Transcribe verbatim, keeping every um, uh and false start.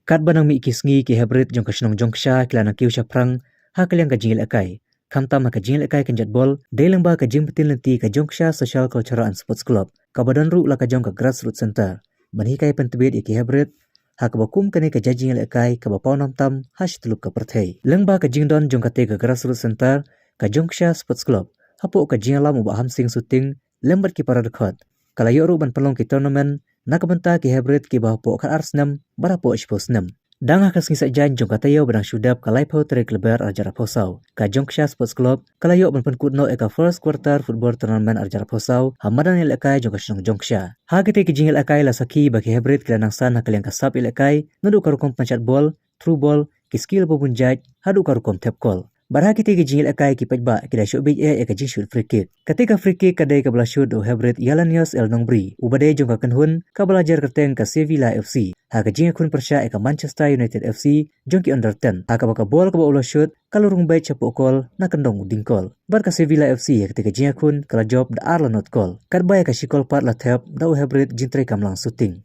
Katba nang mih ki sngi, ki heprit jong ka shnong Jongksha ki la nang kiew shaphrang ha ka liang ka jingïalehkai, khamtam ha ka jingïalehkai kynjat bol, dei lyngba ka jingpyntip lynti ka Jongksha Social Cultural and Sports Club, kaba don ruh la ka jong ka Grassroots Center, ban hikai pyntbit ïa ki heprit ha kaba kum kane ka jait jingïalehkai kaba pawnam tam ha shityllup ka pyrthei. Lyngba ka jingdon jong kata ka Grassroots Center, ka Jongksha Sports Club, hapoh ka jingïalam u Bah Hamsing Suting lem bad ki para dkhot, ka la ïoh ruh ban pynlong ki tournament na ka bynta ki heprit kiba hapoh khatar snem bad hapoh shiphew snem. Dang ha ka sngi Saitjaiñ jong ka taïew ba dang shu dep, ka laiphew tarik Lber arhajar arphew saw, ka Jongksha Sports Club ka la ïoh ban pynkut noh ïa ka First Quarter Football Tournament arhajar arphew saw ha madan ïalehkai jong ka shnong Jongksha. Ha kita ki jingïalehkai la sakhi ba ki heprit ki la nang san ha ka liang ka sap ïalehkai, naduh ka rukom pynshad bol, throw ball, ki skill ba bun jait, haduh ka rukom thep kol. Bad ha kita ki jingïalehkai ki paidbah ki la shu bieit ïa ka jingshut free kick. Kata ka free kick ka dei kaba la shut da u heprit Yalanius L Nongbri, uba dei jong ka kynhun kaba la jer kyrteng ka Sevilla F C, ha ka jingïakhun pyrshah ïa ka Manchester United F C jong ki under ten, ha kaba ka bol kaba u la shut ka la rung beit shapoh kol na kyndong u dieng kol. Bad ka Sevilla F C ha kata ka jingïakhun ka la jop da ar la not kol, katba ïa ka shi kol pat la thep da u heprit Jingtrei Kamlang Suting.